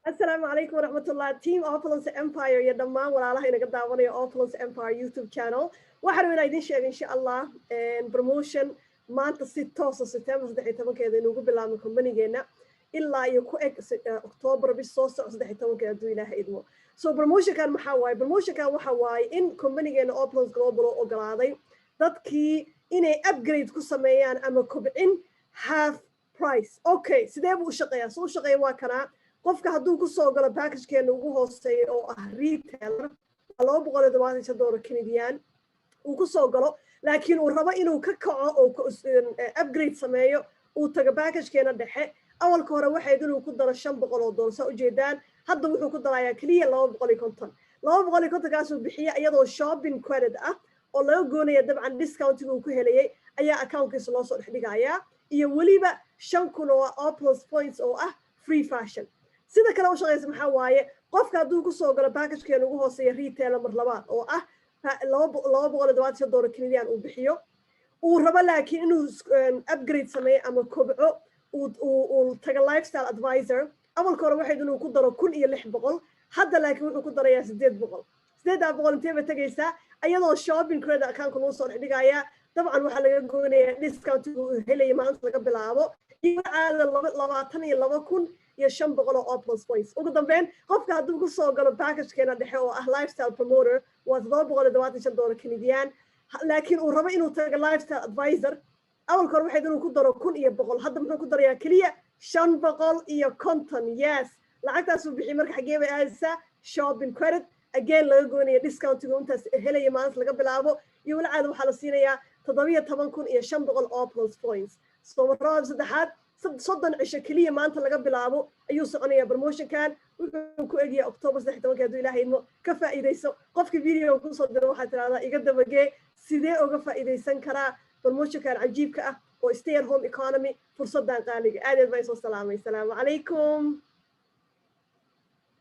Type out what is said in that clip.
Asalaamu calaykum waraxmatullah, team Opulence Empire iyo dhammaan walaalaha inaga daawanaya Opulence Empire YouTube channel. Waxaan rabaa idin sheega, insha Allah, promotion maanta si toosa September 13-keeda inugu bilaabno companygeena ilaa iyo ku eg October bis soo soco 13-keeda, hadduu Ilaaha idmo. So promotionkan maxaa waaye? Promotionkan waxa waaye in companygeena Opulence Global oo ogolaaday dadkii inay upgrade ku sameeyaan ama kobcin half price. Okay, sidee buu u shaqeeyaa? Soo u shaqeeya waa kanaa: qofka hadduu kusoo galo packagekeena ugu hooseeya oo ah retailer, waa $275 Canadian uu kusoo galo, laakiin uu rabo inuu ka kaco oo upgrade sameeyo, uu tago packagekeena dhexe, awalka hore waxayd inuu ku daro $500. Saa ujeedaan, hadda wuxuu ku darayaa keliya 250. 250-kaasuu bixiya iyadoo shopping credit ah oo laga goonaya dabcan discountiga uu ku helayay ayaa accountkiisa loo soo dhex dhigayaa, iyo weliba 5,000 oo Opulence points oo ah free fashion. Sida kale u shaqeysa maxaa waaye? Qofka hadduu kusoo galo packagekeena ugu hooseeya retailer mar labaad oo ah $275 Canadian uu bixiyo, uu rabo laakiin inuu upgrade sameeyo ama kobco, uu tago lifestyle advisor, awalka hore waxayd inuu ku daro 1,600, hadda laakiin wuxuu ku darayaa 800. 800 intee bay tegaysaa? Ayadoo shopping credit accountka lagu soo dhex dhigayaa, dabcan waxaa laga goynayaa discountiga uu helaya maalinta laga bilaabo, iyo caada 22,500 oo Opulence points. Ugu dambeyn, qofka hadduu kusoo galo packagekeena dhexe oo ah lifestyle promoter, waa $775 Canadian, laakiin uu rabo inuu tago lifestyle advisor, awalka hore waxayd inuu ku daro 1,100, hadda muxuu ku darayaa? Keliya 550. Yes, lacagtaasuu bixiyay marka xaggee bay aadaysaa? Shopping credit again laga goynaya discountiga intaas helaya maalinta laga bilaabo, iyo walacaada waxaa la siinayaa 17,500 Opulence points. So marlabaad, saddexaad, 30 cisho keliya maanta laga bilaabo ayuu soconayaa promotionkan. Wuxuu ku egyahay October 13-ka, hadduu Ilaahay idmo. Ka faa'iidayso. Qofka video kusoo diro waxaad tirahdaa, "Iga dabagee, sidee uga faa'iidaysan karaa promotionkan cajiibka ah oo stay at home economy, fursadan qaaliga?" Aad aad baa isoo salaamay. Asalaamu calaykum.